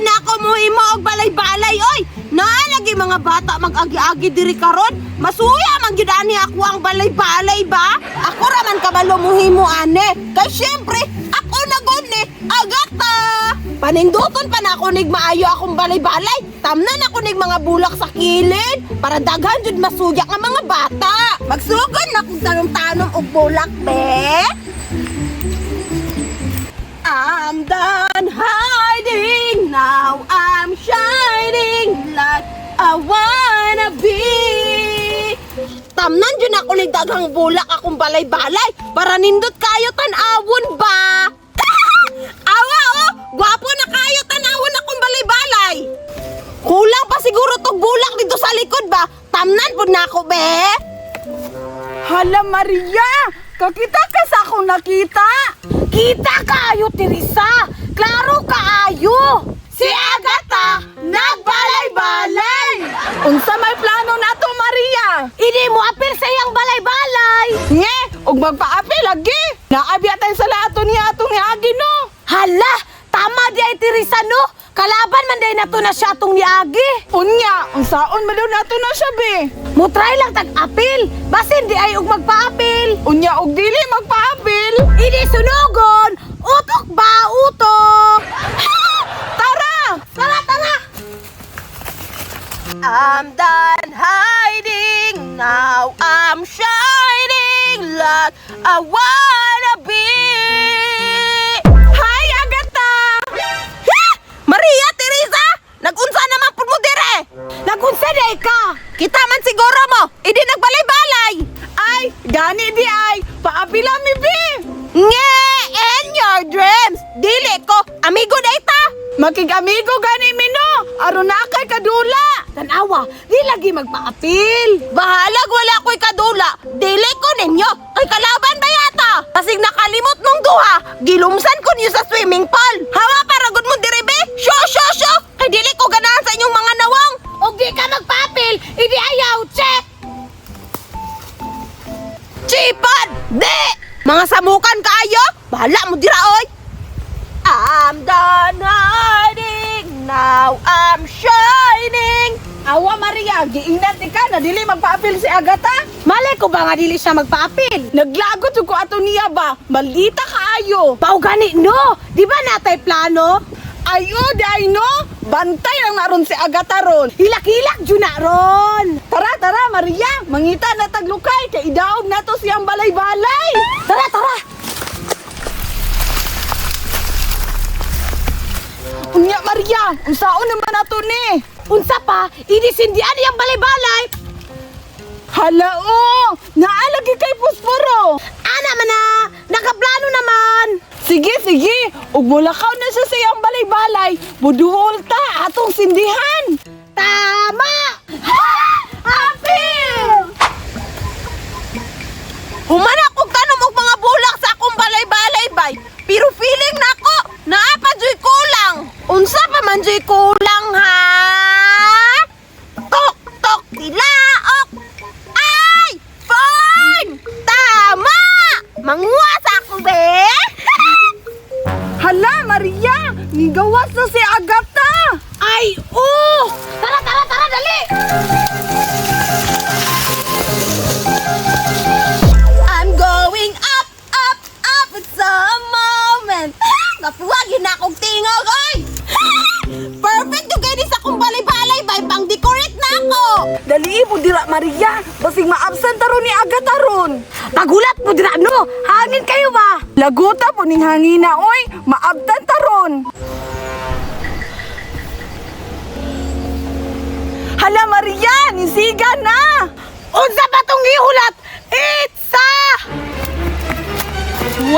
jud na ako muhimo og balay-balay oy. Naa lagi mga bata mag-agi-agi diri karon. Masuya man gyud ani ako ang balay-balay ba? Ako ra man kabalo muhimo ane. Kay syempre, ako na gud ni Agata. Paninduton pa na ako nig maayo akong balay-balay. Tamnan ako nig mga bulak sa kilid para daghan jud masuya nga mga bata. Magsugod na kung tanom-tanom og bulak be. I'm done hiding, now I'm shining like I wanna be. Tamnan jud ako ni daghang bulak akong balay-balay para nindot kayo tan-awon ba? Awa oh, gwapo na kayo tan-awon akong balay-balay. Kulang pa siguro tog bulak dito sa likod ba? Tamnan pud na ako be. Hala Maria, kakita ka sa akong nakita. Kita kaayo, Teresa! Klaro kaayo! Si Agata, nagbalay-balay! Unsa may plano nato Maria? Hindi mo apil sa iyang balay-balay! Nge, ug magpaapil lagi. Naabi atay sa lahat niya atong niagi no. Hala! Tama di ay Teresa, no? Kalaban man day nato na siya atong niagi. Unya, unsaon man daw nato na siya be? Mo try lang tag-apil. Basin di ay og magpa-apil. Unya og dili magpaapil. Hindi sunugon! Utok ba? Utok! Tara! Tara, tara! I'm done hiding, now I'm shining like I wanna be. Hi Agata! Ha! Maria Teresa! Nagunsa naman pud mo dire? Nagunsa di ka? Kita man siguro mo, idi nagbalay-balay. Ay, gani di ay, paapila mi be. Nge, in your dreams. Dili ko, amigo na ita. Makig-amigo gani mi no, aron na kay kadula. Tanawa, di lagi magpaapil. Bahalag wala ko'y kadula. Dili ko ninyo. Kay kalaban ba yata? Kasing nakalimot mong duha, gilumsan ko niyo sa swimming pool. Hawa para gud mo diri be. Syo, syo, syo. Kay dili ko ganahan sa inyong mga nawong. Og di ka magpaapil, idi ayaw, che. Chipod! Di! Mga samukan kaayo? Bahala mo dira oy. I'm done hiding, now I'm shining. Awa Maria, giinat ka na dili magpaapil si Agata. Malay ko ba nga dili siya magpaapil? Naglagot jud ko ato niya ba? Maldita kaayo. Pao gani no? Di ba natay plano? Ayo di ay no, bantay lang naron si Agata ron. Hilak-hilak jud na ron. Tara tara Maria, mangita na taglukay kay idaog nato siyang balay-balay. Tara, tara. Unya Maria, unsaon naman nato ni? Unsa pa? Idi sindian iyang balay-balay. Hala oh, naalagi kay Pusporo. Ana man na, nakaplano naman. Sige sige, ug mulakaw na siya sa iyang balay-balay. Buduol ta atong sindihan. Tama! Apil! Human akong tanom og mga bulak sa akong balay-balay bay. Pero feeling nako, naa pa juy kulang. Unsa pa man juy kulang ha? Tok tok tilaok. Ay! Fine! Tama! Manguha sa ako be. Hala Maria, nigawas na si Agata. Ay, oh! Tara, tara, tara, dali! I'm going up, up, up. It's a moment. Napuwag yun na akong tingog, oy! Perfect yung gani sa akong balay-balay, bay. Pang decorate na ako. Dali mo dira Maria, basig maabsent taron ni Agata ron. Pagulat mo dira, no? Hangin kayo ba? Laguta po ning hangina oy, maabtan taron. Hala Maria, nisiga na. Unsa pa tong gihulat? It's a... 1,